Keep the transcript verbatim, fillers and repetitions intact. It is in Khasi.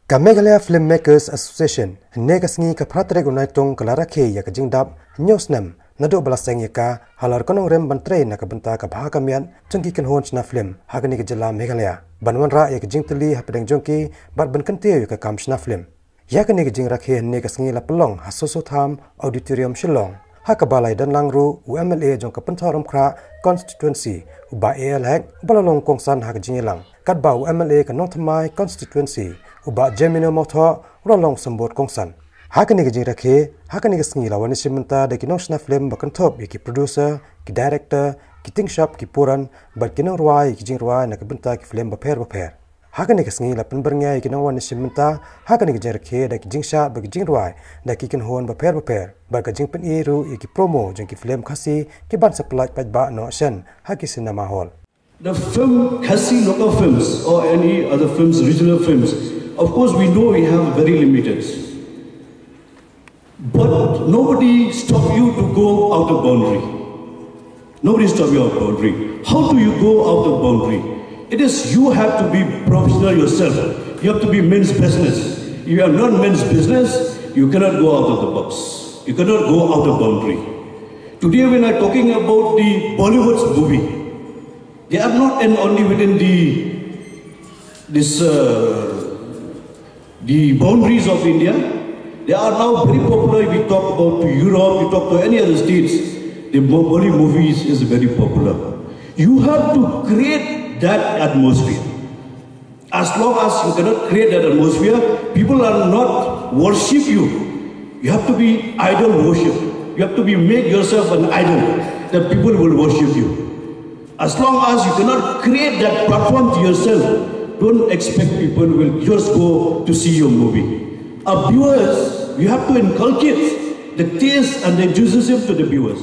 Ka Meghalaya Filmmakers Association, hynne ka sngi ka phra tarik u Naitung ka la rakhe ïa ka jingdap hynñiew snem naduh ba la seng ïa ka, halor ka nongrim ban trei na ka bynta ka bha ka miat jong ki kynhun shna film ha kane ka jylla Meghalaya, ban wanrah ïa ka jingtylli hapdeng jong ki bad ban kyntiew ïa ka kam shna film. Ïa kane ka jingrakhe hynne ka sngi la pynlong ha Soso Tham Auditorium, Shillong, ha kaba la ïadonlang ruh u M L A jong ka Pynthorumkhrah Constituency, u Bah A L Hek, uba la long kongsan ha ka jingïalang, katba u M L A ka Nongthymmai Constituency, u Bah Jemino Mawthoh, u la long symbud kongsan. Ha kane ka jingrakhe, ha kane ka sngi la wan ïashim bynta da ki nongshna film ba kynthup ïa ki producer, ki director, ki tyngshop, ki puran, bad ki nongrwai ïa ki jingrwai na ka bynta ki film bapher bapher. Ha kane ka sngi la pynbyrngia ïa ki nongwan ïashim bynta ha kane ka jingrakhe da ki jingshad bad ki jingrwai da ki kynhun bapher bapher, bad ka jingpyni ruh ïa ki promo jong ki film Khasi kiban sa pyllait paidbah noh shen ha ki cinema hall. The film Khasi local films or any other films, regional films, of course we know we have very limited. But nobody stop you to go out of boundary. Nobody stop you out of boundary. How do you go out of boundary? It is you have to be professional yourself. You have to be men's business. If you are not men's business, you cannot go out of the box. You cannot go out of boundary. Today, when I'm talking about the Bollywood's movie, they are not in only within the this uh, the boundaries of India. They are now very popular. If we talk about to Europe, we talk to any other states, the Bo- Bollywood movies is very popular. You have to create that atmosphere. As long as you cannot create that atmosphere, people are not worship you. You have to be idol worship. You have to be make yourself an idol that people will worship you. As long as you cannot create that platform to yourself, don't expect people will just go to see your movie. Our viewers, you have to inculcate the taste and the enthusiasm to the viewers.